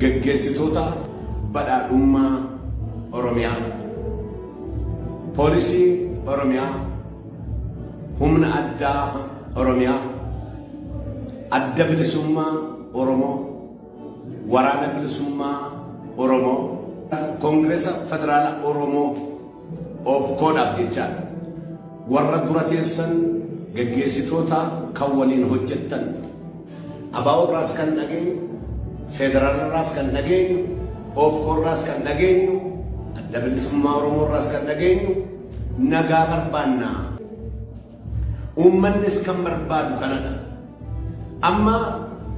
Geggeessitoota badhaadhummaa Oromiyaa, Poolisii Oromiyaa, Humna Addaa Oromiyaa, Adda Bilisummaa Oromoo, Waraana Bilisummaa Oromoo, Koongiresa Federaala Oromoo OFCOdhaaf jechaadha. Warra dura teessan geggeessitoota kan waliin hojjettan ABO irraas kan dhageenyu, Federaala irraas kan dhageenyu, OFCO irraas kan dhageenyu, Adda Bilisummaa Oromoo irraas kan dhageenyu nagaa barbaanna. Uummannis kan barbaadu kanadha. Amma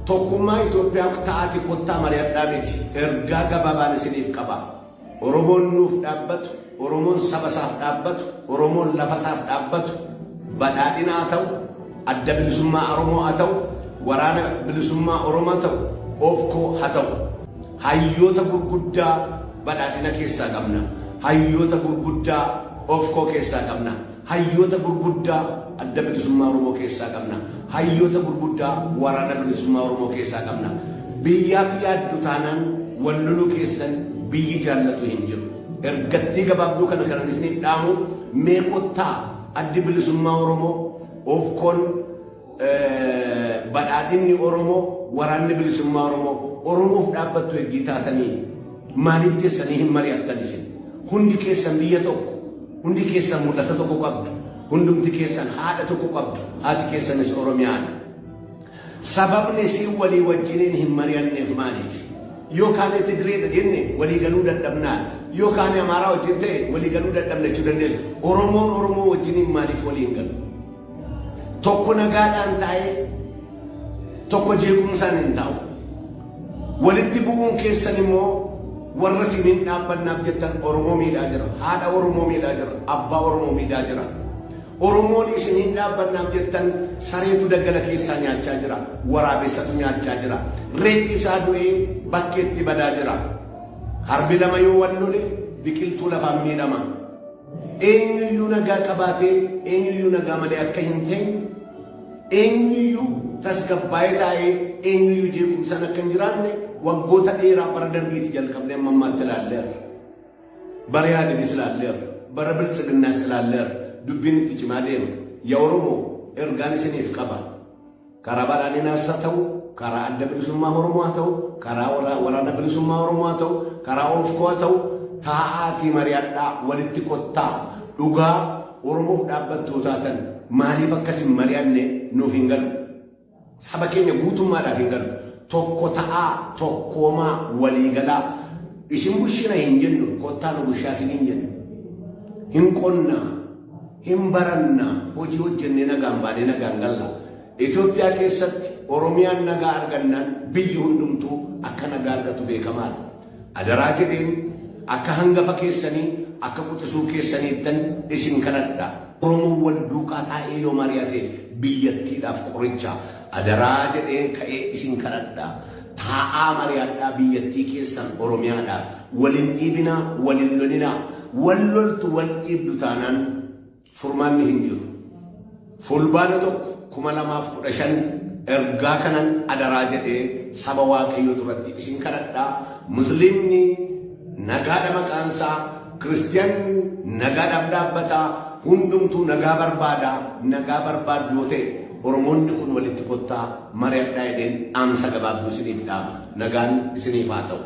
tokkummaa Itoophiyaa ta'aati kottaa mari'adhaa miti. Ergaa gabaabaan isiniif qaba. Oromoon nuuf dhaabbatu, Oromoon saba isaaf dhaabbatu, Oromoon lafa isaaf dhaabbatu, badhaadhina haa ta'u, adda bilisummaa Oromoo haa ta'u, waraana bilisummaa Oromoo haa ta'u, OPCO haa ta'u. Hayyoota gurguddaa badhaadhina keessaa qabna. Hayyoota gurguddaa OPCO keessaa qabna. Hayyoota gurguddaa adda bilisummaa Oromoo keessaa qabna. Hayyoota gurguddaa waraana bilisummaa Oromoo keessaa qabna. Biyyaaf yaaddu taanaan wal loluu keessan biyyi jaallatu hin jiru. Ergattii gabaabduu kana kanan isiniif dhaamu mee kottaa addi bilisummaa Oromoo OFCOn badhaadhinni Oromoo waraanni bilisummaa Oromoo Oromoof dhaabbattu ergii taatanii maaliif teessanii hin mari'attan isin? Hundi keessan biyya tokko, hundi keessan mul'ata tokko qabdu, hundumti keessan haadha tokko qabdu, haati keessanis Oromiyaadha. Sababni isin walii wajjiniin hin mari'anneef maaliif? Yoo kaane Tigreedha jenne walii galuu dadhabnaadha. Yoo kaane Amaaraa wajjin ta'e walii galuu dadhabna jechuu dandeessu. Oromoon Oromoo wajjiniin maaliif walii hin galu? Tokko nagaadhaan taa'ee tokko jeequmsaan hin taa'u. Walitti bu'uun keessan immoo warra isiniin dhaabbannaaf jettan Oromoo miidhaa jira. Haadha Oromoo miidhaa jira. Abbaa Oromoo miidhaa jira. Oromoon isiniin dhaabbannaaf jettan sareetu daggala keessaa nyaachaa jira. Waraabessatu nyaachaa jira. Reeffi isaa du'ee bakkeetti badaa jira. Harbi lama yoo wal lole biqiltuu lafaan miidhama. Eenyuyyuu nagaa qabaatee eenyuyyuu nagaa malee akka hin teenye, eenyuyyuu tasgabbaa'ee taa'ee eenyuyyuu jeequmsaan akka hin jiraanne waggoota dheeraa bara dargiiti jalqabnee amma ammaatti ilaalleerra. Bara Ihaadigis ilaalleerra. Bara Biltsiginnaas ilaalleerra. Dubbiin itti cimaa deema. Ya Oromoo ergaan isiniif qaba. Karaa badhaadhinaas haa ta'u, karaa Adda Bilisummaa Oromoo haa ta'u, karaa Waraana Bilisummaa Oromoo haa ta'u, karaa OFCO haa ta'u, taa'aatii mari'adhaa, walitti kottaa. Dhugaa Oromoof dhaabbattu yoo taatan maaliif akkas hin mari'anne nuuf hin galu. Saba keenya guutummaadhaaf hin galu. Tokko ta'aa, tokkoomaa, waliigalaa. Isin bushina hin jennu, kottaa nu bushaa isin hin jennu. Hin qonnaa. Hin baranna, hojii hojjennee nagaan baanee nagaan galla. Itoophiyaa keessatti Oromiyaan nagaa argannaan biyyi hundumtuu akka nagaa argatu beekamaadha. Adaraa jedheen akka hangafa keessanii, akka quxisuu keessaniittan isin kadhadha. Oromoon wal duukaa taa'ee yoo mari'ate biyyattiidhaaf qoricha. Adaraa jedheen ka'ee isin kadhadha. Taa'aa mari'adhaa biyyattii keessan Oromiyaadhaaf. Wal hin dhiibinaa, wal hin lolinaa. Wal loltu wal dhiibdu taanaan furmaanni hin jiru. Fulbaana 1, 2015 ergaa kanan adaraa jedhee saba Waaqayyoo duratti isin kadhadha. Musliimni nagaadha maqaansaa, Kiristiyaanni nagaadhaaf dhaabbata, hundumtuu nagaa barbaada, nagaa barbaaddu yoo ta'e Oromoonni kun walitti kottaa mari'adhaa jedheen dhaamsa gabaabduu isiniif dhaama. Nagaan isiniif haa ta'u.